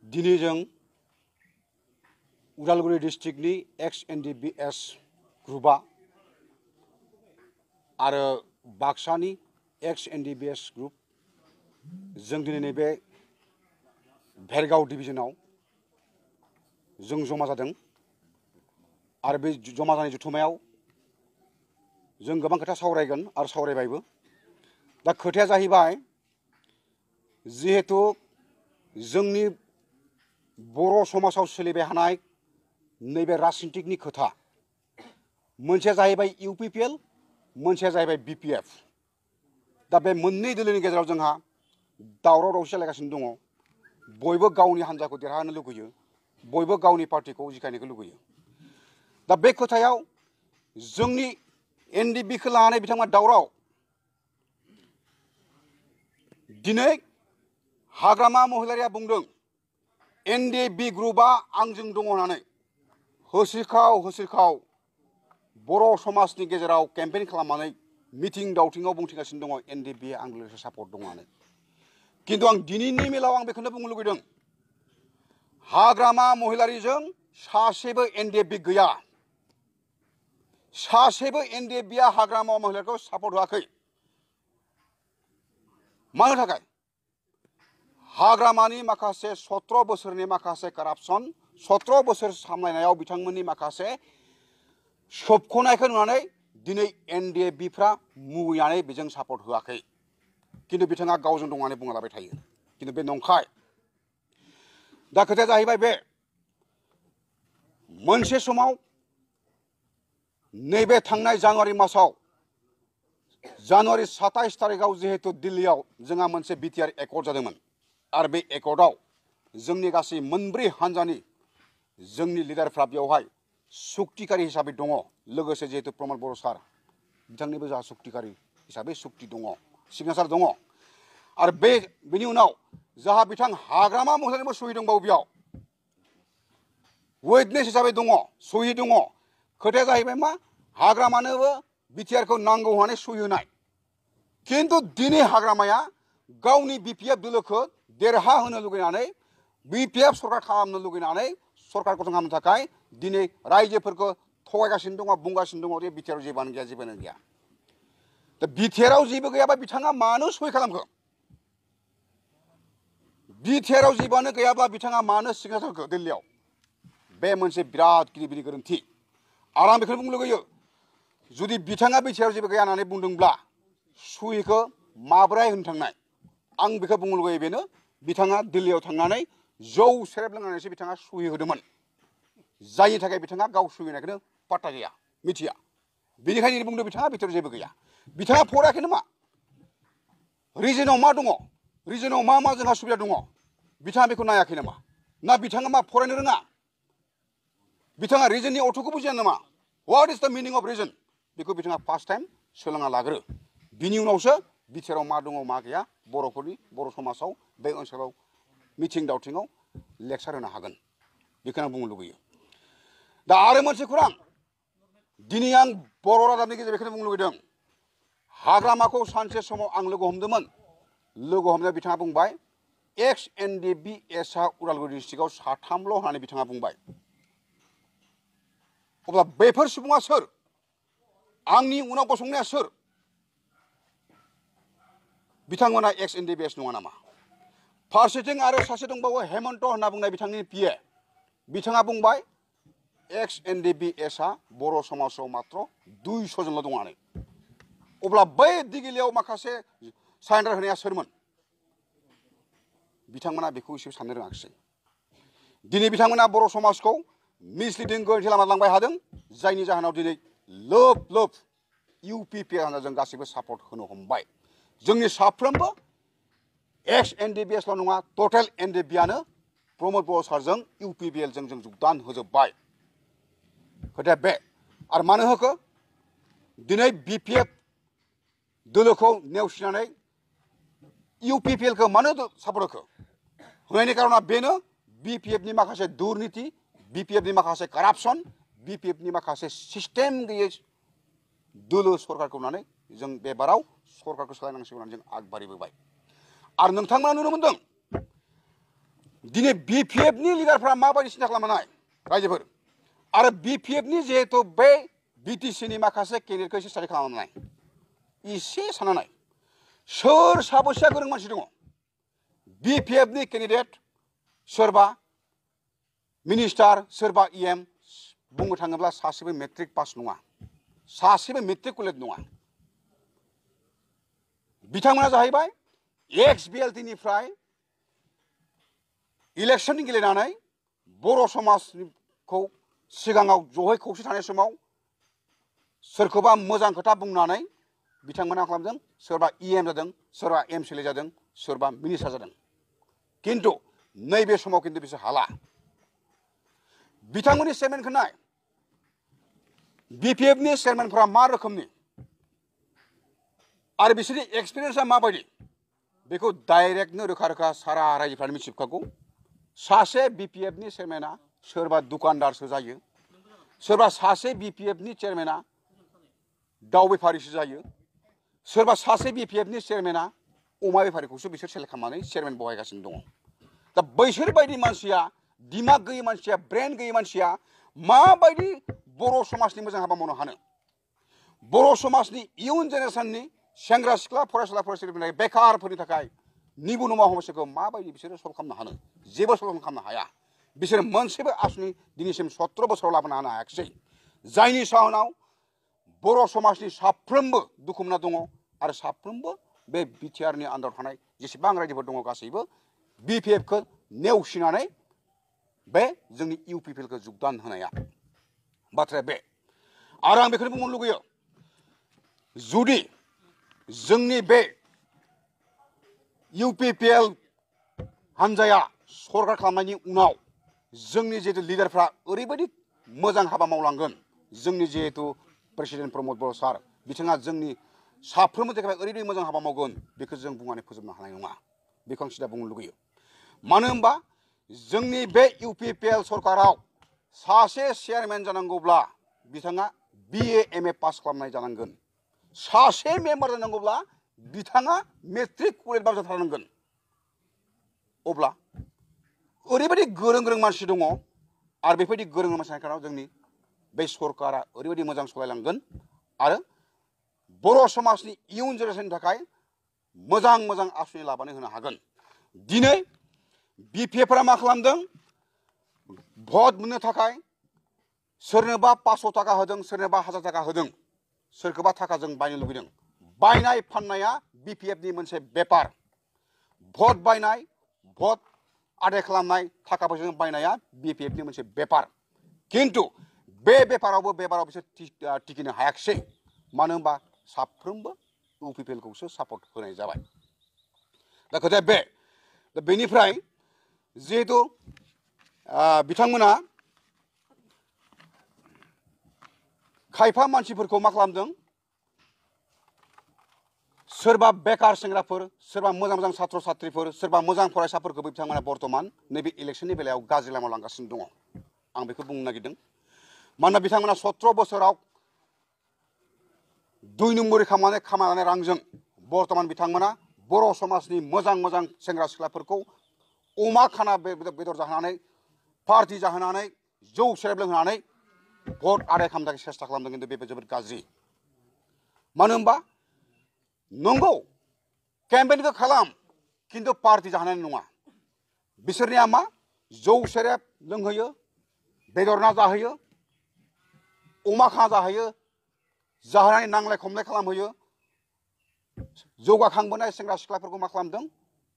दिनै जों उदालगुरि डिस्ट्रिक्टनि एक्स-एनडिपिएस ग्रुपआ आरो बाक्सानि एक्स-एनडिपिएस ग्रुप जों दिनै नैबे भेरगाव डिभिजनाव जों जमा जादों आरो बे जमा जानाय जथुमायाव जों गोबां खोथा सावरायगोन आरो सावरायबायबो। दा खोथाया जाहैबाय जिहेतु जोंनि बर' समाजाव सोलिबाय थानाय नैबे राजनितिकनि खोथा मोनसेया जाहैबाय इउपिपिएल, मोनसेया जाहैबाय बिपिएफ। दा बे मोननै दोलोनि गेजेराव जोंहा दावराव दावसि जालायगासिनो दङ। बयबो गावनि हान्जाखौ देरहानो लुगैयो, बयबो गावनि पार्टिखौ जिखायनायखौ लुगैयो। दा बे खोथायाव जोंनि एनडिपिखौ लानानै बिथांमोना दावराव। दिनै हाग्रामा महिलारिया बुंदों एनडिपि ग्रुपआ आंजों दङ होननानै होसिरखाव बर' समाजनि गेजेराव केम्पेइन खालामनानै मिथिं दावथिङाव बुंथिगासिनो दङ एनडिपिआ आंजों लोगोसे सापर्ट दङ होननानै। किन्तु आं दिनैनि मेलाव आं बेखौनो बुंनो लुगैदों, हाग्रामा महिलारिजों सासेबो एनडिपि गैया। सासेबो एनडिपिआ हाग्रामा महिलारिखौ सापर्ट होआखै। मानो थाखाय? हाग्रामानि माखासे 17 बोसोरनि माखासे कारापसन, 17 बोसोर सामलायनायाव बिथांमोननि माखासे सोबख'नायखौ नुनानै दिनै एनडिएफबिफ्रा मुगैनानै बेजों सापर्ट होआखै। किन्तु बिथाङा गावजों दं होननानै बुंलाबाय थायो। किन्तु बे नंखाय। दा खोथाया जाहैबाय बे मोनसे समाव नैबे थांनाय जानुवारि मासाव जानुवारि 27 तारिखआव जिहेतु दिल्लीयाव जोंहा मोनसे बिटिआर एकर्ड जादोंमोन आरो बे एकर्डआव जोंनि गासै मोनब्रै हान्जानि जोंनि लिडारफ्रा बेवहाय सुक्तिकारि हिसाबै दङ। लोगोसे जिहेतु प्रमद बर' सार बिथांनिबो जोंहा सुक्तिकारि हिसाबै सुक्ति दङ, सिगनेचार दङ। आरो बेनि उनाव जोंहा बिथां हाग्रामा महिलारिनिबो सहि दंबावो बेयाव। उइटनेस हिसाबै दङ, सहि दङ। खोथाया जाहैबाय मा हाग्रामानोबो बिटिआरखौ नांगौ होननानै सहि होनाय। किन्तु दिनै हाग्रामाया गावनि बिपिएफ दोलोखौ देरहाहोनो लुगैनानै बिपिएफ सरकार खालामनो लुगैनानै सरकार गठन खालामनो थाखाय दिनै रायजोफोरखौ थगायगासिनो दङ, बुंगासिनो दङ जे बिटिआरआव जेबोआनो गैया, जेबोआनो गैया। दा बिटिआरआव जेबो गैयाबा बिथाङा मानो सहि खालामखो? बिटिआरआव जेबोआनो गैयाब्ला बिथाङा मानो सिगनेचार होखो दिल्लीयाव? बे मोनसे बिराद गिदिर गोरोन्थि। आरो आं बेखौनो बुंनो लुगैयो, जुदि बिथाङा बिटिआरआव जेबो गैया होननानै बुंदोंब्ला सहिखौ माबोरै होनो थांनाय? आं बेखौ बुंनो लुगैयो बेनो, बिथाङा दिल्लीयाव थांनानै जौ सेरेब लोंनानैसो बिथाङा सहि होदोंमोन। जायनि थाखाय बिथाङा गाव सहि होनायखौनो पात्ता गैया, मिथिया। बेनिखायनो बुंदों बिथाङा बिटिआरआव जेबो गैया। बिथाङा फरायाखै नामा? रिजनाव मा दङ? रिजनाव मा मा जोंहा सुबिदा दङ? बिथाङा बेखौ नायाखै नामा? ना बिथाङा मा फरायनो रोङा? बिथाङा रिजननि अर्थ'खौ बुजिया नामा? व्हाट इज द मिनिं अफ रिजन? बेखौ बिथाङा फार्स्ट टाइम सोलोंना लाग्रो। बिनि उनावसो बिटिआरआव मा दङ मा गैया बर' समाजाव बे ओनसोलाव मिथिं दावथिङाव लेक्सार होनो हागोन। बेखौनो आं बुंनो लुगैयो। दा आरो मोनसे खौरां, दिनै आं बर' रादाबनि गेजेरजों बेखौनो बुंनो लुगैदों, हाग्रामाखौ सानसे समाव आं लोगो हमदोंमोन। लोगो हमनायाव बिथाङा बुंबाय एक्स-एनडिपिएसआ उदालगुरि डिस्ट्रिक्टआव साथामल' होननानै बिथाङा बुंबाय। अब्ला बेफोर सुबुङा सोर? आंनि उनाव गसंनाया सोर? बिथांमोना एक्स-एनडिपिएस नङा नामा? फारसेथिं आरो सासे दंबावो हेमन्त होनना बुंनाय बिथांनि पिए। बिथाङा बुंबाय एक्स-एनडिपिएसआ बर' समाजाव मात्र 200 जनल' दं होननानै। अब्ला बै दिगिलियाव माखासे सारेन्डार होनाया सोरमोन? बिथांमोना बेखौ एसे साननो रोङाखिसै। दिनै बिथांमोना बर' समाजखौ मिसलिडिं गोरोन्थि लामा लांबाय थादों, जायनि जाहोनाव दिनै लोब लोब इउपिपिएल हान्जाजों गासैबो सापर्ट होनो हमबाय। जोंनि साफ्रोमबो एक्स-एनडिपिएसल' नङा, टटेल एनडिपिआनो प्रमद बर' सारजों इउपिपिएलजों जों जगदान होजोब्बाय। खोथाया बे। आरो मानो होखो? दिनै बिपिएफ दोलोखौ नेवसिनानै इउपिपिएलखौ मानो सापर्ट होखो? होनायनि कारना बेनो, बिपिएफनि माखासे दुर्निति, बिपिएफनि माखासे कारापसन, बिपिएफनि माखासे सिस्टेम गैयै दोलो सरकारखौ नुनानै जों बेबाराव सरकारखौ सोलायनांसिगौ होननानै जों आगबारिबोबाय। आरो नोंथांमोना नुनो मोनदों दिनै BPF नि लिडारफ्रा माबायदि सिन्था खालामनाय रायजोफोर आरो BPF नि जिहेतु बे BTC नि माखासे केन्डिडेटखौ एसे स्टाडि खालामनाय एसे साननाय सोर साबैसेया गोरों मानसि दङ BPF नि केन्डिडेट सोरबा मिनिस्टार सोरबा EM बुंनो थाङोब्ला सासेबो मेट्रिक पास नङा सासेबो मेट्रिकुलेट नङा बिथांमोना जाहैबाय XBLT निफ्राय इलेक्शन गेलेनानै बर' समाजखौ सिगाङाव जयै खौसे थानाय समाव सोरखौबा मोजां खोथा बुंनानै बिथांमोना खालामदों सोरबा EM जादों सोरबा MCLA जादों सोरबा मिनिस्टार जादों किन्तु नैबे समाव किन्तु बिसोर हाला बिथांमोननि चेयारमेनखौ नाय BPF नि चेयारमेनफोरा मा रोखोमनि आरो बिसोरनि एक्सपिरियेन्सआ माबायदि बेखौ डाइरेक्टनो रोखा रोखा सारा रायजोफ्रानो मिथिजोबखागौ सासे BPF नि चेयारमेना सोरबा दुकानदारसो जायो सोरबा सासे BPF नि चेयारमेना दाउ बेफारिसो जायो सोरबा सासे BPF नि चेयारमेना अमा बेफारिखौसो बिसोर सेलेक्ट खालामनानै चेयारमेन बहायगासिनो दङ दा बैसोर बायदि मानसिया दिमाग गैयै मानसिया ब्रेन गैयै मानसिया माबायदि बर' समाजनि मोजां हाबा मावनो हानो बर' समाजनि इयुन जेनेरेसननि सेंग्रा सिख्ला फरायसुला फरायसुलिफोरनि बेकारफोरनि थाखाय निबुनुमा समस्याखौ माबायदि बिसोरो सल्भ खालामनो हानो जेबो सल्भ खालामनो हाया बिसोर मोनसेबो आसनि दिनैसिम 17 बोसोराव लाबोनो हानो हायाखिसै जायनि जाहोनाव बर' समाजनि साफ्रोमबो दुखु मोनना दङ आरो साफ्रोमबो बे बिटिआरनि आन्दाराव थानाय जेसेबां रायजोफोर दङ गासैबो BPFखौ नेवसिनानै बे जोंनि UPPLखौ जुगदान होनाया बाथ्राया बे आरो आं बेखौनो बुंनो लुगैयो जुदि जोंनि बे UPPL हानजाया सरकार खालामनायनि उनाव जोंनि जिहेतु लिडारफ्रा ओरैबायदि मोजां हाबा मावलांगोन जोंनि जिहेतु प्रेसिडेन्ट प्रमद बर' सार बिथाङा जोंनि साफ्रोमबो थाखाय ओरैबायदि मोजां हाबा मावगोन बेखौ जों बुंनानै फोजोबनो हानाय नङा बेखौ आं सिदा बुंनो लुगैयो मानो होनबा जोंनि बे UPPL सरकाराव सासे चेयारमेन जानांगौब्ला बिथाङा BA MA पास खालामनाय जानांगोन सासे मेम्बार जानांगौब्ला बिथाङा मेट्रिकुलेट जाथारनांगोन अब्ला ओरैबायदि गोरों गोरों मानसि दङ आरो बेबायदि गोरों मानसिनि खानाव जोंनि बे सरकारा ओरैबायदि मोजां सालायलांगोन आरो बर' समाजनि इयुन जेनेरेसननि थाखाय मोजां मोजां आसनि लाबोनानै होनो हागोन दिनै BPFफोरा मा खालामदों भट मोननो थाखाय सोरनोबा 500 थाखा होदों सोरनोबा 1000 थाखा होदों सोरखौबा थाखाजों बायनो लुबैदों बायनाय फाननाया BPFनि मोनसे बेपार भट बायनाय भट आदाय खालामनाय थाखा फैसाजों बायनाया BPFनि मोनसे बेपार किन्तु बे बेपारावबो बेपाराव बिसोर टिकिनो हायाखिसै मानो होनबा साफ्रोमबो UPPLखौसो सापर्ट होनाय जाबाय दा खोथाया बे दा बेनिफ्राय जिहेतु बिथांमोना खायफा मानसिफोरखौ मा खालामदों सोरबा बेकार सेंग्राफोर सोरबा मोजां मोजां छात्र छात्रीफोर सोरबा मोजां फरायसाफोरखौबो बिथांमोना बर्तमान नैबे इलेक्शननि बेलायाव गाज्रि लामायाव लांगासिनो दङ आं बेखौ बुंनो नागिरदों मानोना बिथांमोना 17 बोसोराव 2 नम्बरि खामायनानै रांजों बर्तमान बिथांमोना बर' समाजनि मोजां मोजां सेंग्रा सिख्लाफोरखौ अमा खाना बेदर जाहोनानै पार्टि जाहोनानै जौ सेरेब लोंहोनानै भट आदाय खालामनो थाखाय सेस्था खालामदों किन्तु बे जोबोद गाज्रि मानो होनबा नंगौ केम्पेइनखौ खालाम किन्तु पार्टि जाहोनाय नङा बिसोरनिया मा जौ सेरेब लोंहोयो बेदर ना जाहोयो अमा खाना जाहोयो जाहोनानै नांलाय खमलाय खालामहोयो जौगाखांबोनाय सेंग्रा सिख्लाफोरखौ मा खालामदों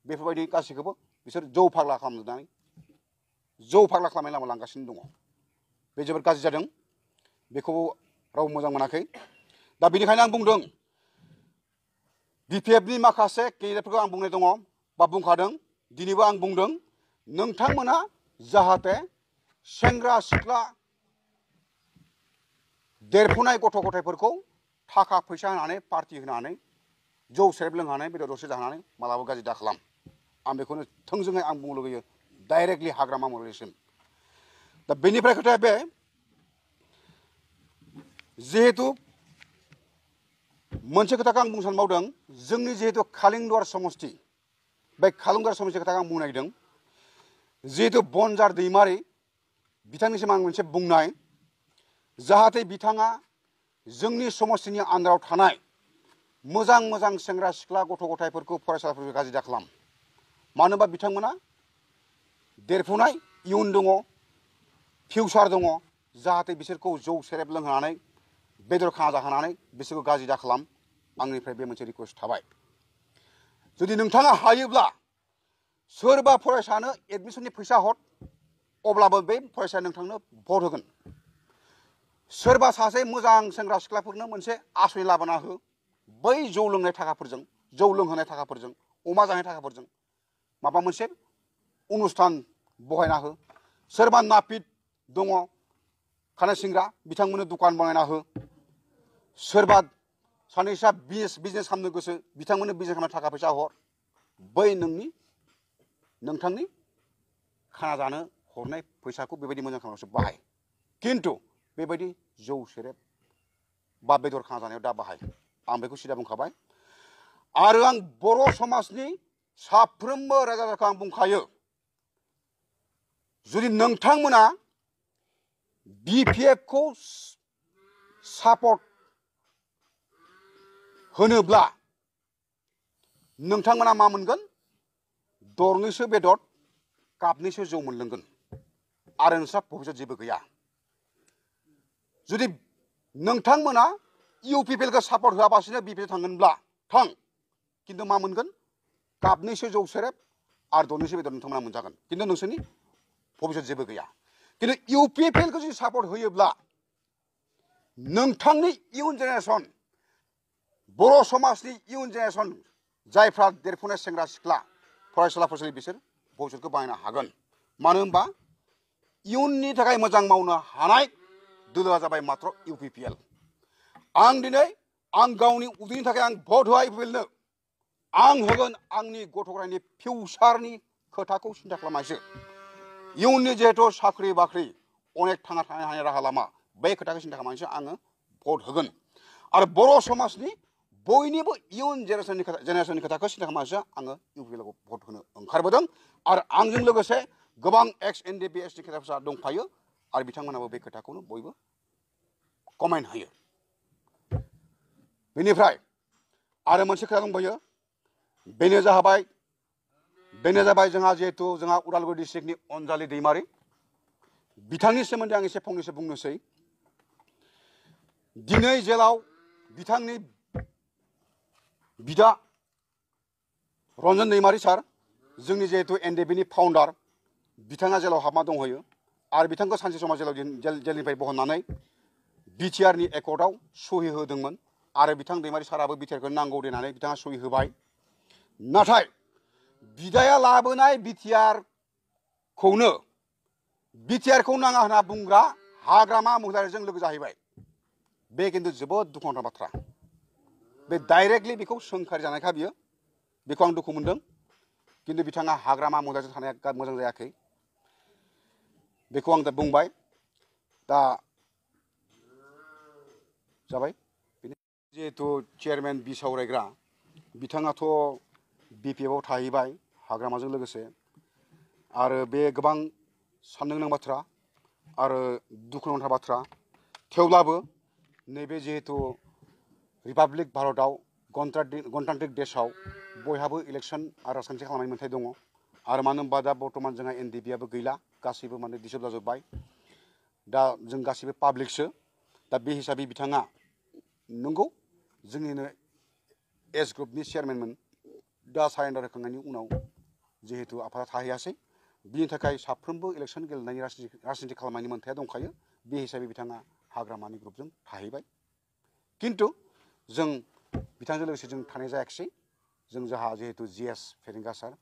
बेफोरबायदि गासैखौबो बिसोर जौ फाग्ला खालामनानै जौ फाग्ला खालामनाय लामा लांगासिनो दङ बे जोबोद गाज्रि जादों बेखौ रावबो मोजां मोनाखै दा बेनिखायनो आं बुंदों BPFनि माखासे केन्डिडेटफोरखौ आं बुंनाय दङ बा बुंखादों दिनैबो आं बुंदों नोंथांमोना जाहाथे सेंग्रा सिख्ला देरफुनाय गथ' गथायफोरखौ थाखा फैसा होनानै पार्टि होनानै जौ सेरेब लोंहोनानै बेदर दरसे जाहोनानै मालाबा गाज्रि दाखालाम आं बेखौनो थोंजोङै आं बुंनो लुगैयो डाइरेक्टलि हाग्रामा मुरलिसिम दा बेनिफ्राय खोथाया बे जिहेतु मोनसे खोथाखौ आं बुंनो सानबावदों जोंनि जिहेतु खालिंदुवार समस्ति बे खालिंदुवार समस्ति खोथाखौ आं बुंनो नागिरदों जिहेतु बनजार दैमारि बिथांनिसिम आं मोनसे बुंनाय जाहाथे बिथाङा जोंनि समस्तिनि आन्दाराव थानाय मोजां मोजां सेंग्रा सिख्ला गथ' गथायफोरखौ फरायसालिफोरखौ गाज्रि दाखालाम मानो होनबा बिथांमोना देरफुनाय इयुन दङ फिउचार दङ जाहाथे बिसोरखौ जौ सेरेब लोंहोनानै बेदर खाना जाहोनानै बिसोरखौ गाज्रि दाखालाम आंनिफ्राय बे मोनसे रिक्वेस्ट थाबाय जुदि नोंथाङा हायोब्ला सोरबा फरायसानो एडमिसननि फैसा हर अब्लाबो बे फरायसाया नोंथांनो भट होगोन सोरबा सासे मोजां सेंग्रा सिख्लाफोरनो मोनसे आसनि लाबोना हो बै जौ लोंनाय थाखाफोरजों जौ लोंहोनाय थाखाफोरजों अमा जानाय थाखाफोरजों माबा मोनसे अनुस्थान बहायना हो सोरबा नापित दङ खानाय सिंग्रा बिथांमोननो दुकान बानायना हो सोरबा सानैसा बिजनेस खालामनो गोसो बिथांमोननो बिजनेस खालामनो थाखा फैसा हर बै नोंथांनि खाना जानो हरनाय फैसाखौ बेबायदि मोजां खामानियावसो बाहाय किन्तु बेबायदि जौ सेरेब बा बेदर खाना जानायाव दा बाहाय आं बेखौ सिदा बुंखाबाय आरो आं बर' समाजनि साफ्रोमबो रायजो राजाखौ आं बुंखायो जुदि नोंथांमोना BPF खौ सापर्ट होनोब्ला नोंथांमोना मा मोनगोन दरनैसो बेदर कापनैसो जौ मोनलोंगोन आरो नोंस्रा भबिष्यत जेबो गैया जुदि नोंथांमोना UPPL खौ सापर्ट होआबासिनो BPF थांगोनब्ला थां किन्तु मा मोनगोन कापनैसो जौ सेरेब आरो दरनैसो बेदर नोंथांमोना मोनजागोन किन्तु नोंसोरनि भबिष्यत जेबो गैया किन्तु UPPL खौ जुदि सापर्ट होयोब्ला नोंथांनि इयुन जेनेरेसन बर' समाजनि इयुन जेनेरेसन जायफ्रा देरफुनाय सेंग्रा सिख्ला फरायसुला फरायसुलि बिसोर भबिष्यतखौ बानायनो हागोन मानो होनबा इयुननि थाखाय मोजां मावनो हानाय दोलोआ जाबाय मात्र UPPL आं दिनै आं गावनि उदैनि थाखाय आं भट होआ UPPL नो आं होगोन आंनि गथ' गथायनि फिउचारनि खोथाखौ सिन्था खालामनायसो इयुननि जिहेतु साख्रि बाख्रि अनेक थांना थानो हानाय राहा लामा बे खोथाखौ सिन्था खालामनानैसो आङो भट होगोन आरो बर' समाजनि बयनिबो इयुन जेनेरेसननि खोथाखौ सिन्था खालामनानैसो आङो UPPL खौ भट होनो ओंखारबोदों आरो आंजों लोगोसे गोबां एक्स NDBSनि खोथाफोरा दंफायो आरो बिथांमोनाबो बे खोथाखौनो बयबो कमेन्ट होयो बेनिफ्राय आरो मोनसे खोथा दंबायो बेनो जाबाय जोंहा जिहेतु जोंहा उदालगुरि डिस्ट्रिक्टनि अनजालि दैमारि बिथांनि सोमोन्दै आं एसे फंनैसो बुंनोसै दिनै जेलाव बिथांनि बिदा रन्जन दैमारि सार जोंनि जिहेतु NDBनि फाउन्डार बिथाङा जेलाव हाबना दंहैयो आरो बिथांखौ सानसे समाव जेलनिफ्राय बहननानै BTRनि एकर्डआव सहि होदोंमोन आरो बिथां दैमारि साराबो BTRखौ नांगौ देनानै बिथाङा सहि होबाय नाथाय बिदाया लाबोनाय BTRखौ नाङा होनना बुंग्रा हाग्रामा महिलारिजों लोगो जाहैबाय बे किन्तु जोबोद दुखुनांथाव बाथ्रा बे डाइरेक्टलि बेखौ सोंखारि जानायखा बियो बेखौ आं दुखु मोनदों किन्तु बिथाङा हाग्रामा महिलारिजों थानाया मोजां जायाखै बेखौ आं दा बुंबाय दा जाबाय जिहेतु चेयारमेन बिसावरायग्रा बिथाङाथ' BPFआव थाहैबाय हाग्रामाजों लोगोसे आरो बे गोबां साननो गोनां बाथ्रा आरो दुखुनांथाव बाथ्रा थेवब्लाबो नैबे जिहेतु रिपाब्लिक भारतआव गणतान्त्रिक देशआव बयहाबो इलेक्सन आरो राजखान्थि खालामनायनि मोन्थाय दङ आरो मानो होनबा दा बर्तमान जोंहा NDBआबो गैला गासैबो माने डिसल्भ जाजोब्बाय दा जों गासैबो पाब्लिकसो दा बे हिसाबै बिथाङा नंगौ जोंनिनो एज ग्रुपनि चेयारमेनमोन दा सारेन्डार होखांनायनि उनाव जिहेतु आफादा थाहैयासै बिनि थाखाय साफ्रोमबो इलेक्सन गेलेनायनि राजनिति खालामनायनि मोन्थाया दंखायो बे हिसाबै बिथाङा हाग्रामानि ग्रुपजों थाहैबाय किन्तु जों बिथांजों लोगोसे जों थानाय जायाखिसै जों जोंहा जिहेतु GS फेरेंगा सार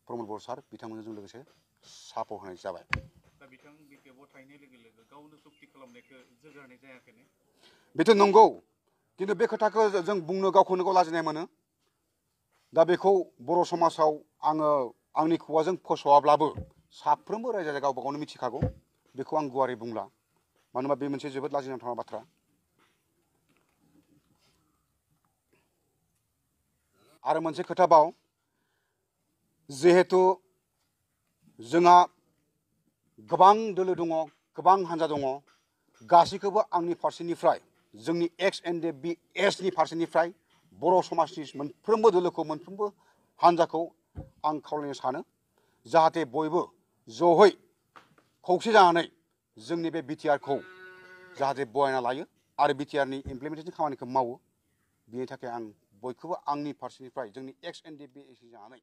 प्रमद बर' सार बिथांमोनजों जों लोगोसे सापर्ट होनाय जाबाय दा बिथां BPFआव थाहैनाय लोगो लोगो गावनो जुक्ति खालामनायखौ जोगारनाय जायाखैनो बेथ' नंगौ किन्तु बे खोथाखौ जों बुंनो गावखौनो गाव लाजिनाय मोनो दा बेखौ बर' समाजाव आङो आंनि खुगाजों फोसावाब्लाबो साफ्रोमबो रायजो राजा गावबा गावनो मिथिखागौ बेखौ आं गुवारै बुंला मानो होनबा बे मोनसे जोबोद लाजिनांथाव बाथ्रा आरो मोनसे खोथा बाव जिहेतु जोंहा गोबां दोलो दङ गोबां हान्जा दङ गासैखौबो आंनि फारसेनिफ्राय जोंनि XNDP-S नि फारसेनिफ्राय बर' समाजनि मोनफ्रोमबो दोलोखौ मोनफ्रोमबो हान्जाखौ आं खावलायनो सानो जाहाथे बयबो जयै खौसे जानानै जोंनि बे बिटिआरखौ जाहाथे बरायना लायो आरो बिटिआरनि इमप्लिमेन्टेसन खामानिखौ मावो बेनि थाखाय आं बयखौबो आंनि फारसेनिफ्राय जोंनि XNDP-S जानानै